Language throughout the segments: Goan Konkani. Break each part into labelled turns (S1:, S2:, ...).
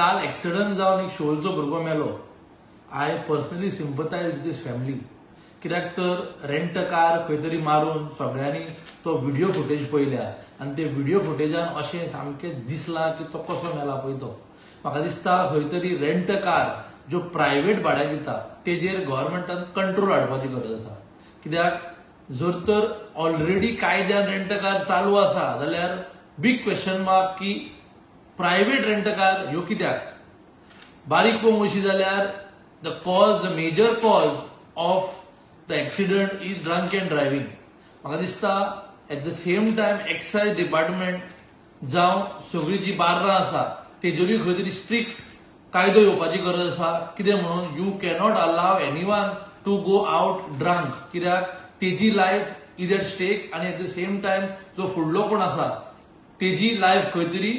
S1: काल एक्सिडंट जावन एक शिवोलचो भुरगो मेलो. I personally sympathise with his family, कित्याक तर रेंट कार खंय तरी मारून सगळ्यांनी तो व्हिडिओ फुटेज पळयल्या आनी ते व्हिडिओ फुटेजान अशें सामकें दिसलां की तो कसो मेला पळय तो. म्हाका दिसता खंय तरी रेंट कार ज्यो प्रायवेट भाड्याक दिता तेजेर गव्हर्मेंटान कंट्रोल हाडपाची गरज आसा, कित्याक जर तर ऑलरेडी कायद्यान रेंट कार चालू आसा जाल्यार बीग क्वेश्चन मार्क की प्रायवेट रेंट कार ह्यो कित्याक. बारीक पळोवंक वशी जाल्यार the major cause of the accident is drunk and driving. म्हाका दिसता at the same time excise department जावं सगळीं जी बार्रां आसा तेजेरूय खंय तरी स्ट्रिक्ट कायदो येवपाची गरज आसा. कितें म्हणून you cannot allow anyone to go out drunk, कित्याक तेजी लायफ is at stake आनी एट the same time जो फुडलो कोण आसा तेजी लायफ खंय तरी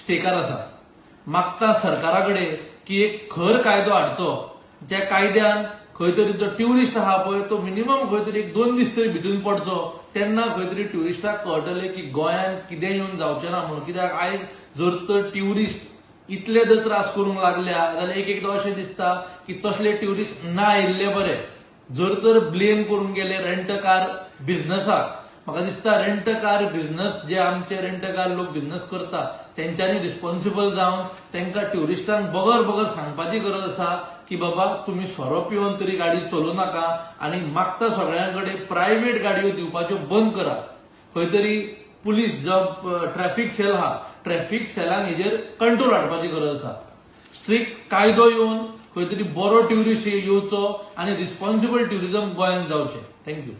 S1: स्टेकार आसा. मागता सरकारा कडेन की एक खर कायदो हाडचो, ज्या कायद्यान खंय तरी जो ट्युरिस्ट आहा पळय तो मिनिमम खंय तरी एक 2 दीस तरी भितून पडचो, तेन्ना खंय तरी ट्युरिस्टाक कळटलें की गोंयांत कितें येवन जावचें ना म्हणून. कित्याक आयज जर तर ट्युरिस्ट इतले जर त्रास करूंक लागल्या जाल्यार एक एकदां अशें दिसता की तसले ट्युरिस्ट ना आयिल्ले बरे. जर तर ब्लेम करूंक गेले रेंट कार बिझनसाक, म्हाका दिसता रेंट कार बिझनस जे आमचे रेंट कार लोक बिझनस करता तेंच्यांनी रिस्पॉन्सिबल जावन तांकां ट्युरिस्टांक बगर बगर सांगपाची गरज आसा की बाबा, तुमी सोरो पिवन तरी गाडी चलोवं नाका आनी मागता सगळ्यां कडेन प्रायवेट गाडयो दिवपाच्यो बंद करा. खंय तरी पुलीस जो ट्रॅफिक सेल आहा, ट्रॅफिक सेलान हेजेर कंट्रोल हाडपाची गरज आसा. स्ट्रिक्ट कायदो येवन खंय तरी बरो ट्युरिस्ट येवचो आनी रिस्पॉन्सिबल ट्युरिझम गोंयांत जावचें. Thank you.